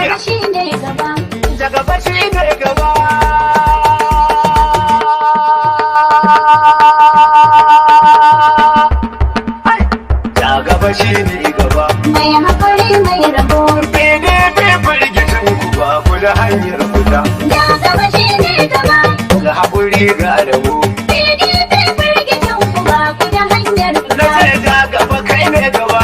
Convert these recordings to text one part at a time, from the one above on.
Gaba shi ne gaba. Ja gaba shi ne gaba. Ai, ja gaba shi ne gaba. Mai haƙuri mai rabo. PDP firgicin ku ba ku da hanyar fita. Ja gaba shi ne gaba. Ga haƙuri ga rabo. PDP firgicin ku ba ku da hanyar Na fita. ce ja gaba kai ne gaba.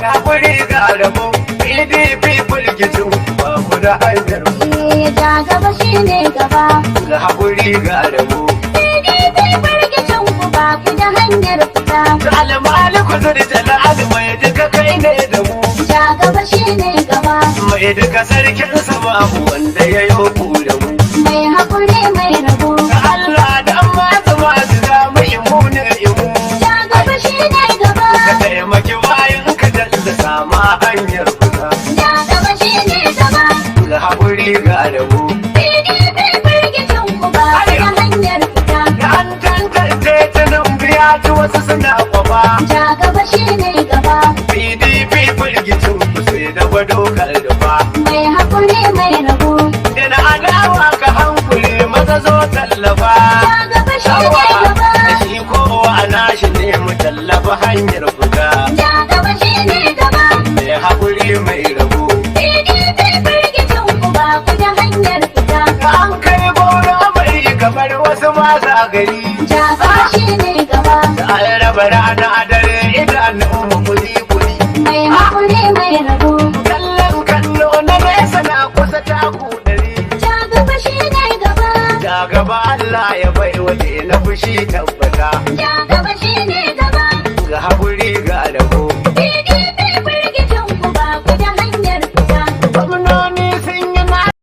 Ga haƙuri ga rabo. PDP firgicin ku ba ku da hanyar fita. Eh, ja gaba shi ne gaba. Ga haƙuri ga rabo. PDP firgicin ku ba ku da hanyar fita. Almaliku zuri jalal mai duka kai ne da mu. Ja gaba shi ne gaba. Mai duka sarkin sama wanda ya yi da mu. Mai haƙuri mai rabo. Allah dan masu masu za mu imu ne imu. Ja gaba shi ne gaba. Ka taimaki bayan ka dalla sama hanyar fita. Ja gaba shi ne gaba. Ga haƙuri ga rabo. PDP firgicin ku ba ku da hanyar fita. Da an tantance ta nan biya ci wasu suna kwaba. Ja gaba shi ne gaba. PDP firgicin ku sai da gwado kaldufa. Mai haƙuri mai rabo. Da na adawa ka hankuli maza zo tallafa. Ja gaba shi ne gaba. Da shi kowa nashi ne mu tallafa hanyar fita. Ja gaba shi ne gaba. Mai haƙuri mai rabo. PDP firgicin ku ba ku da hanyar fita. An kai gona mai kamar wasu masu gari. Ja gaba shi ne gaba. Da an raba rana a dare idanun mu kuli kuli. Mai haƙuri mai rabo. Kallon kallo na nesa na kusa taku 100. Ja gaba shi ne gaba. Ja gaba Allah ya bai wa na fushi tabbata. Ja